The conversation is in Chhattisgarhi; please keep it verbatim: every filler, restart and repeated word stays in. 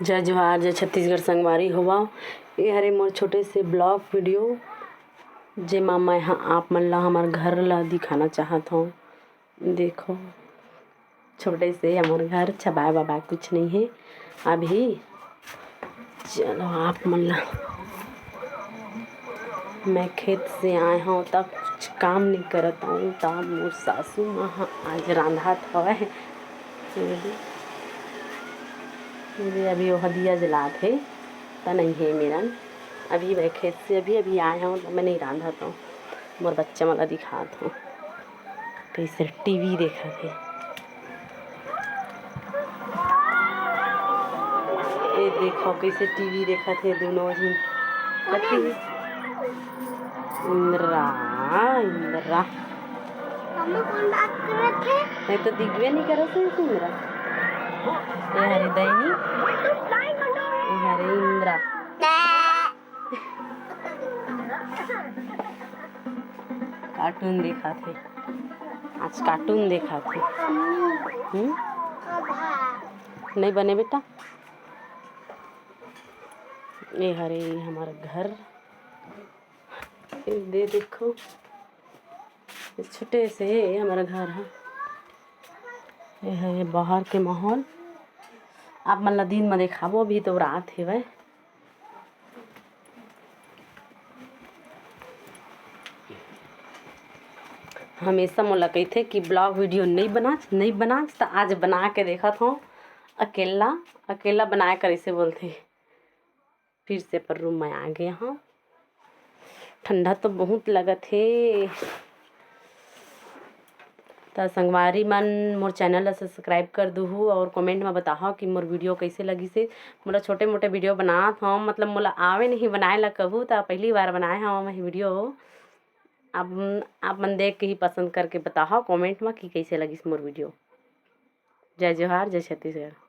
जय जोहार, जय छत्तीसगढ़ संगवारी हो। ए हरे मोर छोटे से vlog video, जेमा मैं ह आप मन ला हमर घर ला दिखाना चाहत हौं। देखो, छोटे से हमर घर, छबाय बबाय कुछ नइ हे अभी। चलो, आप मन ला, मैं खेत से आय हौं, त कुछ काम नइ करत हौं, त मोर सासू माँ ह आज रांधत हवय। अभी ओह दिया जलात हे, त नइ हे मेरन। अभी मैं खेत से अभी, अभी आय हौं, त मैं नइ रांधत हौं, मोर बच्चा मन ला दिखात हौं। कइसे टीवी देखत हे। ए देखो, कइसे टीवी देखत हे दूनों झन। कथी? इंद्रा, इंद्रा। मम्मा कौन बात करत हे? नहीं तो दिखबे नहीं करत हे इंद्रा। ए हरे दैनी। ए हरे इंद्रा। Cartoon देखत हे, आज cartoon देखत हे। हम्म? नहीं बने बेटा। ए हरे हमर घर, ए दे देखो, छोटे से हे हमर घर ह। ए हरे बाहर के माहौल, आप मन ला दिन म देखाबो, अभी तो रात हेवय। हमेशा मोला कहिथे कि vlog video नइ बनाच, नइ बनाच, त आज बना के देखत हौं। अकेला, अकेला बनाए कर अइसे बोलथे। फिर से अपन room में आ गे हौं। ठंडा तो बहुत लगत हे। त संगवारी मन, मोर channel ला subscribe कर दुहू और comment म बताहव कि मोर video कइसे लगिस हे। मोला छोटे मोटे video बनात हौं, मतलब मोला आवे नहीं बनाए ला कभू, त पहली बार बनाए हौं मैं video। अब आप मन देख के ही पसंद करके बताहव comment म कि कइसे लगिस मोर video। जय जोहार, जय छत्तीसगढ़।